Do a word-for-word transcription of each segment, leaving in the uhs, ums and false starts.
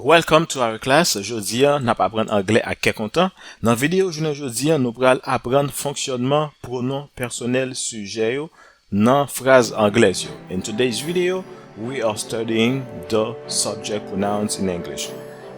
Welcome to our class. Jodi a, n ap aprann anglè ak kè kontan. Nan videyo jounen jodi a, nou pral aprann fonksyònman pwonon pèsonèl sijè yo nan fraz anglèz yo. In today's video, we are studying the subject pronouns in English.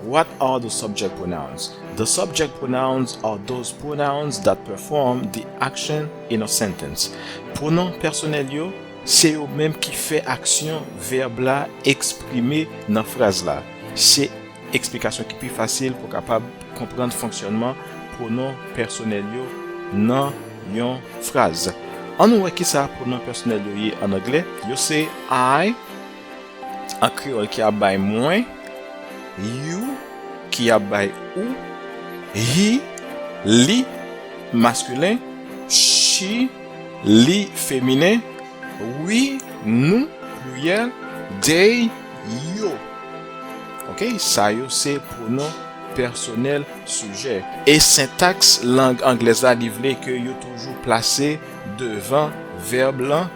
What are the subject pronouns? The subject pronouns are those pronouns that perform the action in a sentence. Pwonon pèsonèl yo, se yo menm ki fè aksyon vèb la eksprime nan fraz la. Se eksplikasyon ki pi fasil pou w kapab konprann fonksyònman pwonon pèsonèl yo nan yon fraz. Ann nou wè kisa pwonon pèsonèl yo ye ann anglè. Yo se I, an kreyòl, ki ap bay mwen, you, ki ap bay ou, he, li, maskilen, she, li, feminen, we, nou, pliryèl, they, yo. Oke, sa yo se pwonon pèsonèl sijè. E sentaks lang anglèz la, li vle ke yo toujou plase devan vèb lan,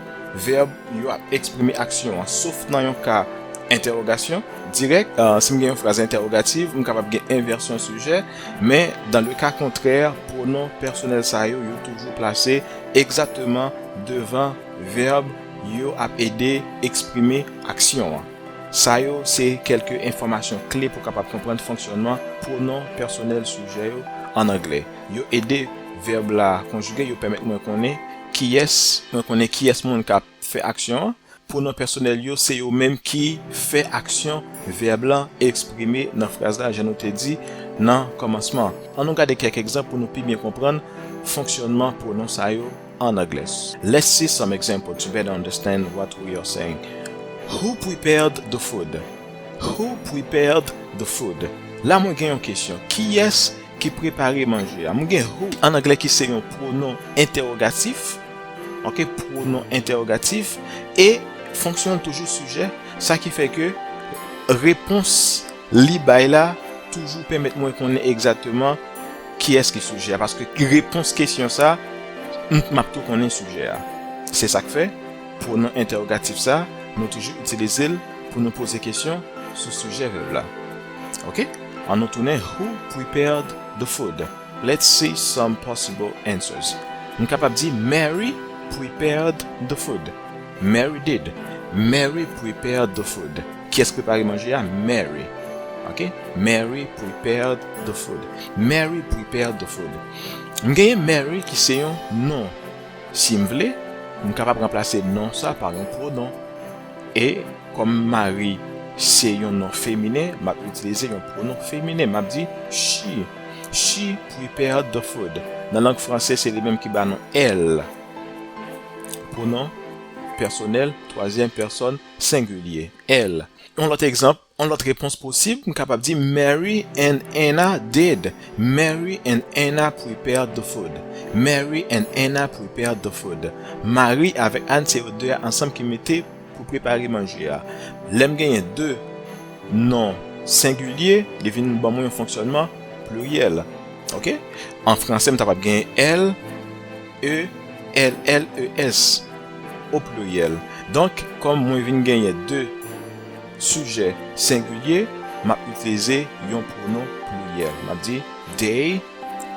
vèb yo ap eksprime aksyon an, sof nan yon ka entèwogasyon dirèk. Ah, si m gen yon fraz entèwogatif, m kapab gen envèsyon sijè, men dans le cas contraire, pwonon pèsonèl sa yo, yo toujou plase egzakteman devan vèb yo ap ede eksprime aksyon an. Sa yo se kèlke enfòmasyon kle pou w kapab konprann fonksyònman pwonon pèsonèl sijè yo ann anglè. Yo ede vèb la konjige, yo pèmèt mwen konnen kiyès, mwen konnen kiyès moun k ap fè aksyon an. Pwonon pèsonèl yo, se yo menm ki fè aksyon vèb lan eksprime nan fraz la, jan nou te di nan kòmansman. Ann nou gade kèk egzanp pou nou pi byen konprann fonksyònman pwonon sa yo ann anglè. Let's see some example to better understand what we are saying. Who prepared the food? Who prepared the food? La mwen gen yon kesyon. Kiyès ki prepare manje a? Mwen gen who ann anglè ki se yon pwonon entèwogatif. Oke, pwonon entèwogatif. E fonksyon l toujou sijè. Sa ki fè ke repons li bay la toujou pèmèt mwen konnen egzakteman kiyès ki sijè a, paske repons kesyon sa, m, m ap tou konnen sijè a. Se sa k fè, pwonon entèwogatif sa, nou toujou itilize l pou nou poze kesyon sou sijè vèb la. Oke? Ann nou tounen, who prepared the food? Let's see some possible answers. M kapab di, Mary prepared the food. Mary did. Mary prepared the food. Kiyès prepare manje a? Mary. Oke? Mary prepared the food. Mary prepared the food. M genyen Mary ki se yon non. Si m vle, m kapab ranplase non sa pa yon pwonon. E kòm Mary se yon non feminen, m ap itilize yon pwonon feminen. M ap di she. She prepared the food. Nan lang franse, se li menm ki ba nou elle. Pwonon pèsonèl, twazyèm pèsòn sengilye, elle. Yon lòt egzanp, yon lòt repons posib, m kapab di, Mary and Anna did. Mary and Anna prepared the food. Mary and Anna prepared the food. Mary avèk Ann se yo de a ansanm ki mete pou prepare manje a. Lè m genyen de non sengilye, li vin ban mwen yon fonksyònman pliryèl. Oke? An franse, m ta pap genyen elle, e, elle, elles, o pliryèl. Donk, kòm mwen vin genyen de sijè sengilye, m ap itilize yon pwonon pliryèl. M ap di, they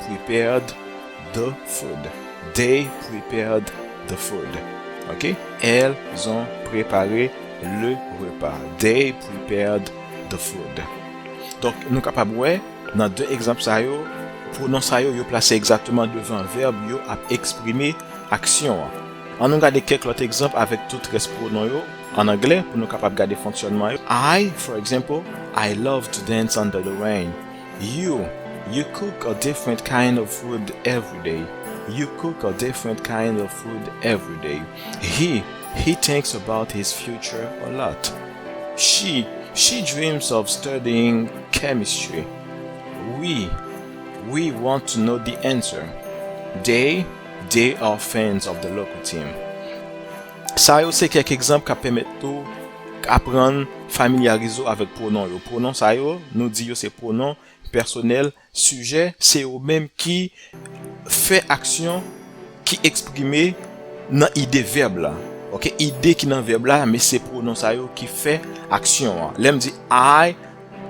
prepared the food. They prepared the food. Oke? Elles ont préparé le repas. They prepared the food. Donk, nou kapab wè, nan de egzanp sa yo, pwonon sa yo, yo plase egzakteman devan vèb yo ap eksprime aksyon an. Ann nou gade kèk lòt egzanp avèk tout rès pwonon yo ann anglè pou nou kapab gade fonksyònman yo. I, for example, I love to dance under the rain. You, you cook a different kind of food every day. You cook a different kind of food every day. He, he thinks about his future a lot. She, she dreams of studying chemistry. We, we want to know the answer. They, they are fans of the local team. Sa yo se kèk egzanp k ap pèmèt ou aprann familyarize w avèk pwonon yo. Pwonon sa yo, nou di yo se pwonon pèsonèl, sijè, se yo menm ki fè aksyon ki eksprime nan ide vèb la. Oke, ide ki nan vèb la, men se pwonon sa yo ki fè aksyon an. Lè m di I,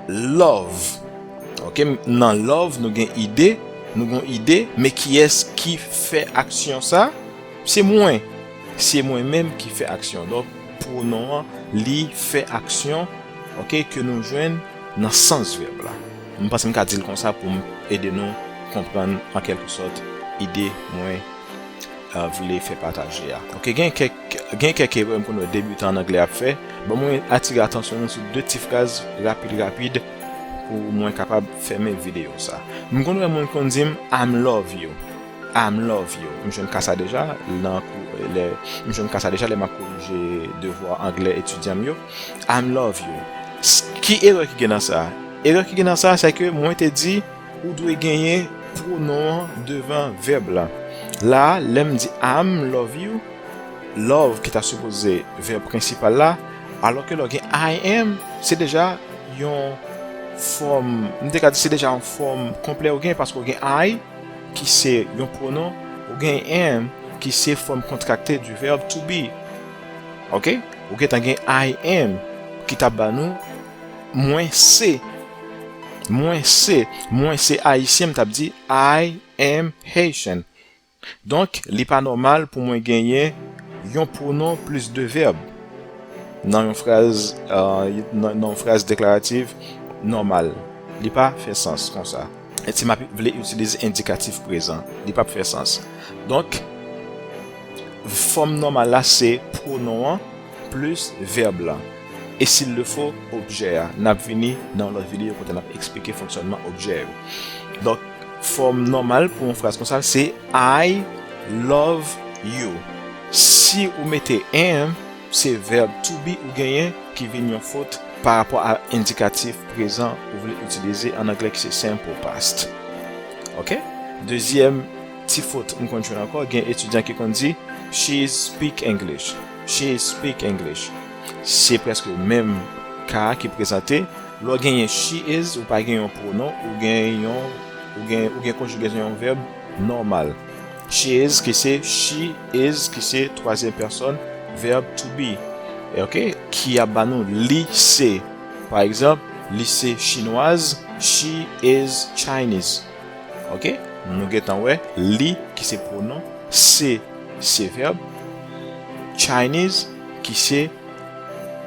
love. Ok, nan love, nou gen ide, nou gen ide, men kiyès ki fè aksyon sa? Se mwen. Se mwen menm ki fè aksyon. Donk, pwonon an, li fè aksyon, ok, ke nou jwenn nan sans vèb la. M panse m ka di l konsa pou m ede nou konprann, an kèlke sòt, ide mwen, euh, vle fè pataje a. Ok, gen kèk, gen kèk erè m konn wè debitan an anglè ap fè. Bon, mwen atire atansyon nou sou de ti fraz rapid, rapid pou mwen kapab fèmen videyo sa. M konn wè moun konn di m, "I'm love you." "I'm love you." M jwenn ka sa deja, nan kou, lè, m jwenn ka sa deja lè m ap korije devwa anglè etidyan m yo. "I'm love you." S-, ki erè ki gen nan sa? Erè ki gen nan sa, se ke mwen te di, ou dwe genyen pwonon an devan vèb la. La, lè m di "I'm love you", love ki ta sipoze vèb prensipal la, alò ke lè w gen "I am", se deja yon fòm, m te ka di se deja yon fòm konplè ou gen, paske w gen "I", ki se yon pwonon, ou gen "am", ki se fòm kontrakte du verbe "to be". Ok? Ou gentan gen "I am", ki t ap ba nou "mwen se". "Mwen se". "Mwen se Ayisyen", m t ap di "I am Haitian". Donk, li pa nòmal pou mwen genyen yon pwonon plis de vèb nan yon fraz, euh, nan, nan yon fraz deklaratif nòmal. Li pa fè sans konsa. E si m ap vle itilize endikatif prezan, li p ap fè sans. Donk, fòm nòmal la se pwonon an plis vèb la. E s'il le faut, objè a. N ap vini nan yon lòt videyo kote n ap eksplike fonksyònman objè yo. Donk, fòm nòmal pou yon fraz konsa, se "I love you." Si ou mete "am", se vèb "to be" ou genyen ki vin yon fot pa rapò a endikatif prezan ou vle itilize an anglè ki se simple past. Ok? Dezyèm ti fot m konn jwenn ankò, gen etidyan ki konn di, "She is speak English." "She is speak English." Se prèske menm ka a ki prezante. Lè w genyen "she is", ou pa gen yon pwonon, ou gen yon, ou gen, ou gen konjigezon yon vèb nòmal. "She is" ki se "she is" ki se twazyèm pèsòn vèb "to be". Ok? Ki ap ba nou "li se". Pa egzanp, "li se chinwaz", "She is Chinese". Ok? Nou gentan wè "li" ki se pwonon, "se" se vèb, "Chinese" ki se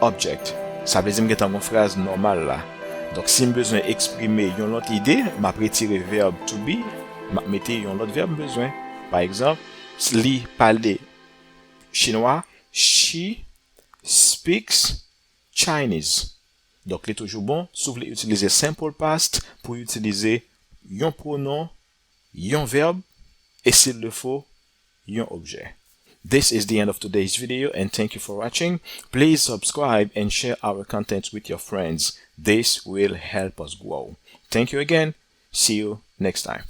object. Sa vle di m gentan gon fraz nòmal la. Donk, si m bezwen eksprime yon lòt ide, m ap retire vèb "to be", m ap mete yon lòt vèb m bezwen. Pa egzanp, li pale chinwa, "She speaks Chinese." Donk, li toujou bon, si w vle itilize simple past pou itilize yon pwonon, yon vèb, e s'il le faut, yon objè. This is the end of today's video, and thank you for watching. Please subscribe and share our content with your friends. This will help us grow. Thank you again. See you next time.